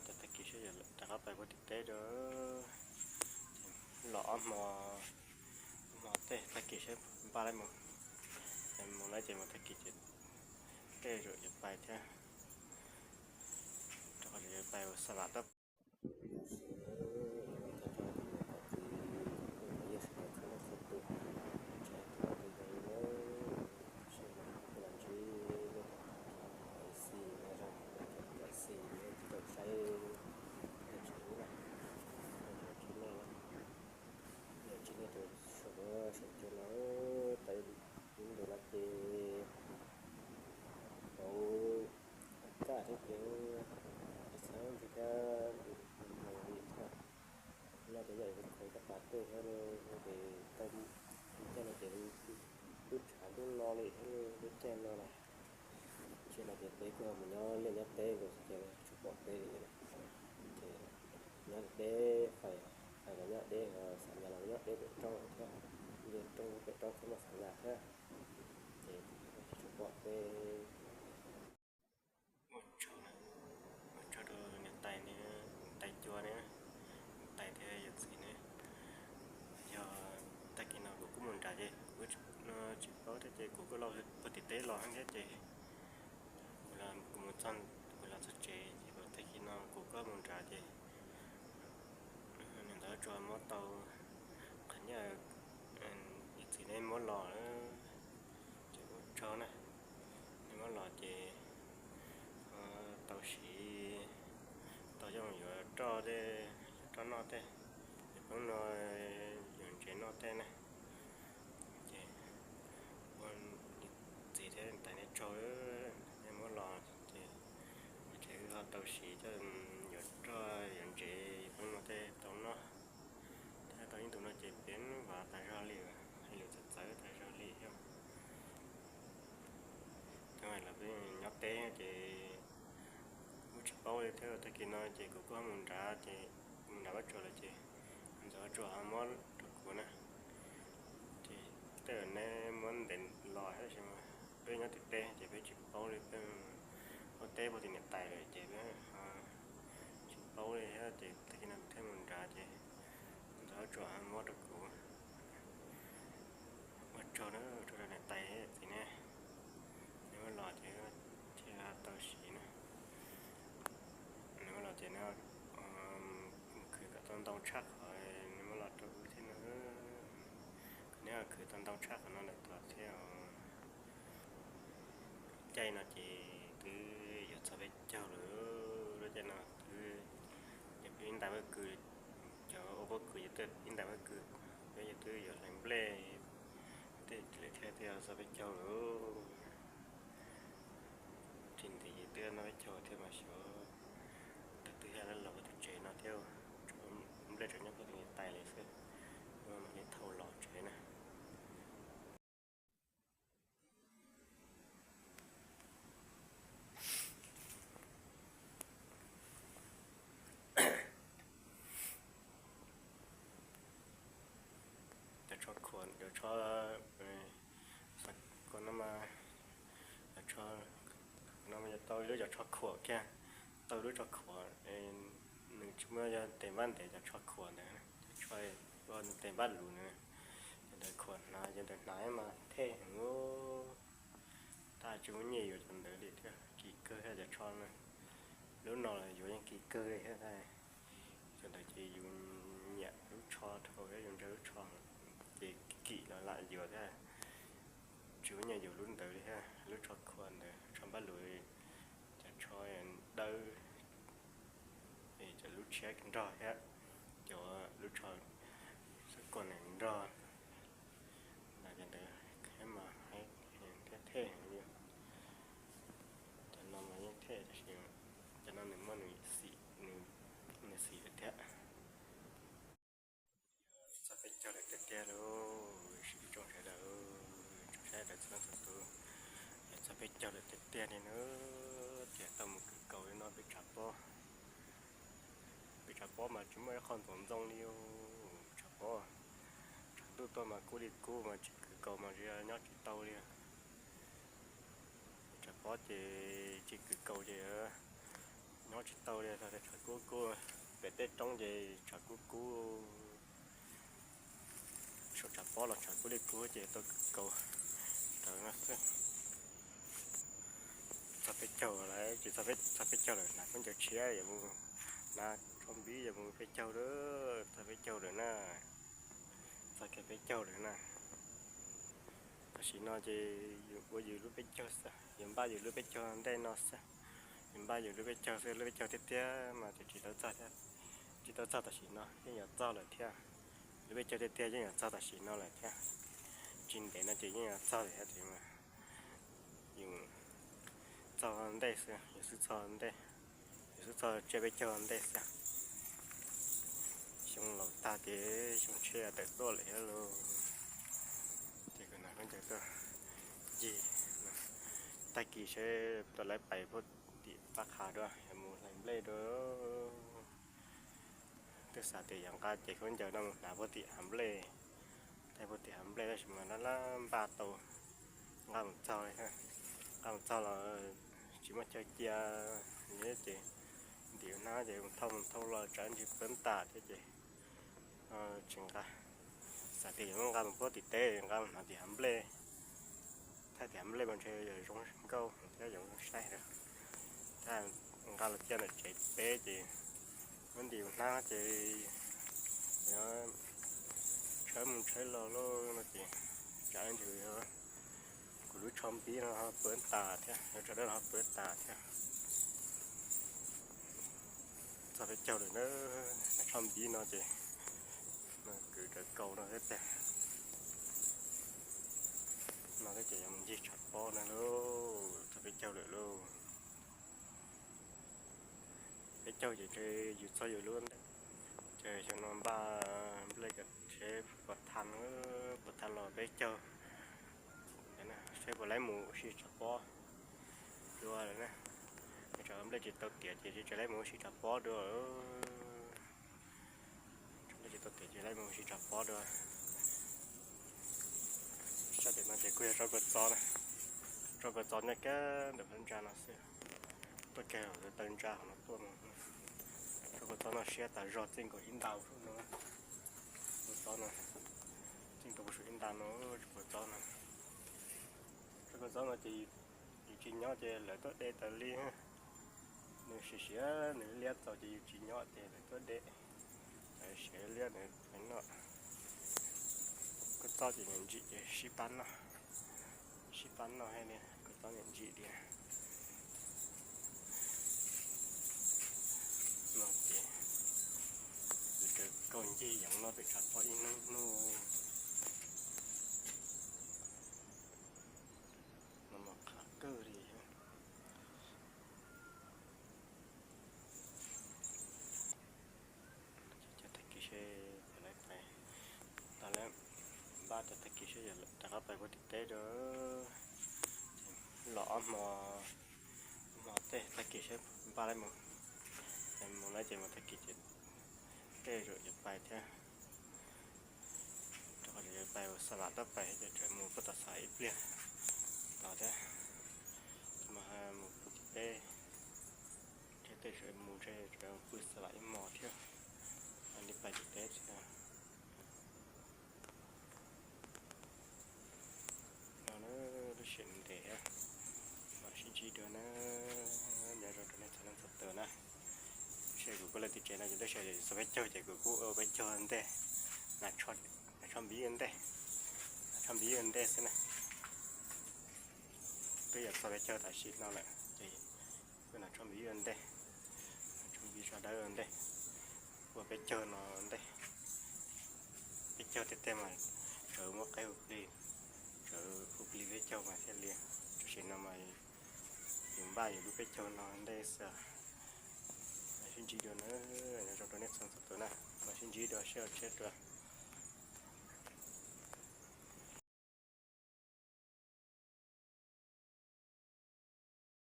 Tag kis seb rov qab pais puag tim teb rau, los ob hmo, ob hmo tej tag kis seb npaj lawm mus, mus lawm ces mus tag kis ces tej zaum yuav pais thiab, rau qhov yuav pais ua xa vam toj. Yog tsis nej tus suav suav cua no tau ib ntus no ces tau kaj thiab ces txhawb ntxhw thiab mus li thiab. Noj ces yog khaws koj pas tej thiab ces tau lub caij no ces lub tshav lub no li thiab lub caij no na. Tsis no ces peb kuj mus nyob liaj nyob teb nkaus xwb ces tsis pom peb li. Ces nyob peb fais, fais los nyob deb, xav nyas los nyob deb pem roob thiab, nce roob pem roob thiab mas xav nyas thiab, ces tsis pom peb. Ua tsaug, ua tsaug rau niam tais, niam tais cua ne, niam tais thiab yawm txiv ne. Yog tag kis no kuv kuj mus nrad ces kuv tsis paub thiab ces kuv kuj los puag tim teb los thiab ces kuv mus txog, kuv los txog tsev ces tag kis no kuv kuj mus nrad ces niam tais tsuas muab tau qhov nyiaj yawm txiv nej muab los ces ua tsaug na. Nej muab los ces tau siv, tau coj mus yuav roj tej, yuav roj noj tej, yuav poob no, yuav ntsev noj tej na. Ces ua txiv thiab tais nej tsaug, nej muab los ces wb ho tau siv coj yuav roj yuav ntsev yuav poob no tej tau noj. Thiab tau ib ntus no ces peb vav tas zog li, hais lus txawv txawv tas zog li thiab. Thaum los peb nyob teb ces kuj tsis paub li thiab, tag kis no ces kuv kuj mus nrad ces, mus nrad Vaj Tsuas lawm ces Ntxawm Vaj Tsuas ho muab rau kuv na. Ces tej zaum neb muab ntes los thiab tab sis mas peb nyob tim teb ces peb tsis paub li, peb ua teb puag tim niam tais lawm ces peb tsis paub li thiab ces tag kis no thiaj mus nrad ces Ntxawm Vaj Tsuas ho muab rau kuv. Ua tsaug na, ua tsaug rau niam tais txiv ne, neb muab los ces thiaj tau siv na. Neb muab los ces neb khwv kom tau ntau tshaj qhov neb muab los rau wb thiab na. Kom neb khwv tau ntau tshaj qhov no lawm tod thiab os. Caij no ces twb yuav txog peb caug lawm, lub caij no twb, ces peb ib ntais pob kws, cov ua pob kws ces twb ib ntais pob kws, peb ces twb yuav hlais nplej tej lawm thiab twb yuav txog peb caug lawm. Tsis ntev ces twb noj peb caug thiab mas xyov, tus twg thiaj los ua tus tsev no thiab, nplej tseem nyob puag tim niam tais li xwb, mam li thau los tsev na. Cov tsho khuam, cov tsho, xav khuam no mas, cov tsho no mas yog tau ib lub cov tsho khuam kiag, tau ib lub tsho khuam, nws tsis muaj yog tes npab ntev cov tsho khuam ntawd, cov tsho ua tes npab lus na, cov ntawd khuam hnav, cov ntawd hnav mas thej heev, tab tsis muaj nyiaj yuav cov ntawd li thiab, kim kawg thiab cov tsho na. Lub no los yuav yeej kim kawg li thiab, cov ntawd ces yus nyiam lub tsho dhau thiab yus ntseeg lub tsho ces kim los lam yuav thiab. Tsis muaj nyiaj yuav lub ntawd li thiab, lub tsho khuam ntawd, tsho npab lus, cov tsho dawb, cov lub tshiab nrog thiab, cov lub tsho xab koj nees nrog, cov ntawd mas thiab thej heev li. Cov no mas yeej thej tab sis cov no nws muaj nws xim, nws xim lawm thiab. Txog peb caug lawm tiag tiag lauj, ib tsoom sawv daws, tsoom saib daws txhua leej txhua tus, txog peb caug lawm tiag tiag li na, tias tau mus kwv kaus li no peb tshav pob. Peb tshav pob mas tsis muaj ib qho ntxoov ntxoo li, tshav pob, tshav ntuj tuaj mas kub li kub mas tsis kwv kaus mas nyob tsis tau li. Tshav pob ces tsis kwv kaus ces Nyob tsis tau li, tshav kub kub, pem tej roob ces tshav kub kub, saum tshav pob los tshav kub li kub ces tau kaus rawv no xwb. Txog peb caug lawm, tsis txog peb caug lawm, hnav khaub ncaws tshiab yuav mus, hnav tsho npib yuav mus peb caug lawm, txog peb caug lawm na, txog kiag peb caug lawm na. Tam sim no ces yus ua yus lub peb caug xwb, yus npaj yus lub peb caug ntej no xwb. Yus npaj yus lub peb caug xwb, lub peb caug tiag tiag mas ces tsis tau txog thiab, tsis tau txog tam sim no yeej yuav txog lawm thiab. Lub peb caug tiag tiag yeej yuav txog tam sim no lawm thiab. Tsis ntev no ces yeej yuav txog lawm thiab tias mas yus txog ntej xwb, yus xub txog ntej, yus xub txog tsiab peb caug ntej xwb. Xyoo laus tag ces xyoo tshiab tawm tuaj lawm thiab lauj. Ces kuv hnav khaub ncaws tuaj ncig, tag kis seb puas lawv pais puag tim Pab Qha dua, yuav mus hlais nplej dua. Twb xav tias yuav nqa cev khaub ncaws no mus hnav puag tim hav nplej, thaij puag tim hav nplej tab sis mas laj laj npaj tau, nqa mus txog, nqa mus txog los tsis muaj chaw cia, ces ntim hnab ces mus thauj mus thauj los tsam ntsis poob tas thiab ces tsis nqa. Xav tias yuav nqa mus puag tim teb, nqa mus hnav tim hav nplej, thaij tim hav nplej mas ntshe yuav zoo nkauj thiab yuav zoo saib lawm. Thaij nqa los cia ntawm tsev peb ces muab ntim hnab ces yuav tshawb mus tshawb los lauj no ces tsam ntsis kuv lub tsho npib no ho poob tas thiab, lub tsho dawb no ho poob tas thiab. Txog peb caug lawm na, tsho npib no ces kwv rawv kaus no thiab tiag. No thiab ces yuav mus ncig tshav pob no lauj, txog peb caug lawm lauj. Peb caug ces ntshe yus txog yus lub ntej, ces xyoo no npaj nplej kom seb puas tha, puas tha los peb caug, seb puas laib mus ua si tshav pob dua lawm na. Tsam nplej tsis tau tiav ces tsis laib mus ua si tshav pob dua. Tsam nplej tsis tau tiav ces laib mus ua si tshav pob dua. Sab tim no ces kuj yog tsob kua txob na, tsob kua txob nyob kiag ntawm phab ntsa no xwb, tuaj kiag taw ntsa hauv no tuaj no. Tsob kua txob no siab tas zog, txij nkaus ib nta no, kua txob no, txij nkaus puag saum ib nta no, tsob kua txob no. Tsob kua txob no ces yus tsis nyob ces lawv tuaj de tas li. Nws siav siav nws liab txaus ces yus tsis nyob ces lawv tuaj de, lawv siav liab nws noj. Kua txob ces niam ntsim ces sib pab noj, sib pab noj thiab, kua txob niam ntsim tias no ces yus raws kaus ncig yeev noj pem tshav pob ib hnub hnub. No mas qab kawg li. Cov tag kis seb puas laib pais, tas lawm, npaj cov tag kis seb yog rov qab pais puag tim teb rau. Los ob hmo, ob hmo tej tag kis seb npaj laib mus, mus lawm ces mus tag kis ces tej zaum yuav pais thiab. Rau qhov yuav pais ua xa vam tab pais ces tseem mus puag tom xav ib pliag tod thiab. Mas mus puag tim teb, ntshe tej zaum mus ntshe tseem pw xa vam ib hmos thiab, li pais tim teb thiab. No na, lub sij hawm ntev, mam sib ntsib dua na. Nyob zoo rau nej txhua leej txhua tus na. Seb kuv kuj lawv tim tsev no ces lub sij hawm txog peb caug ces kuv kuj ua peb caug ntej, hnav tsho npib ua ntej, hnav tsho npib ua ntej xwb na. Twb yog txog peb caug tam sim no lawm ces kuj hnav tsho npib ua ntej, hnav tsho npib tsho dawb ua ntej, ua peb caug no ntej. Peb caug tiag tiag mas tsawv muab qaib hu plig, tsawv hu plig peb caug mas thiaj li. Tam sim no mas yus npaj yus lub peb caug no ntej xwb. Mam sib ntsib dua na, nyob zoo rau nej txhua tus na, mam sib ntsib dua seb ua tsheb dua.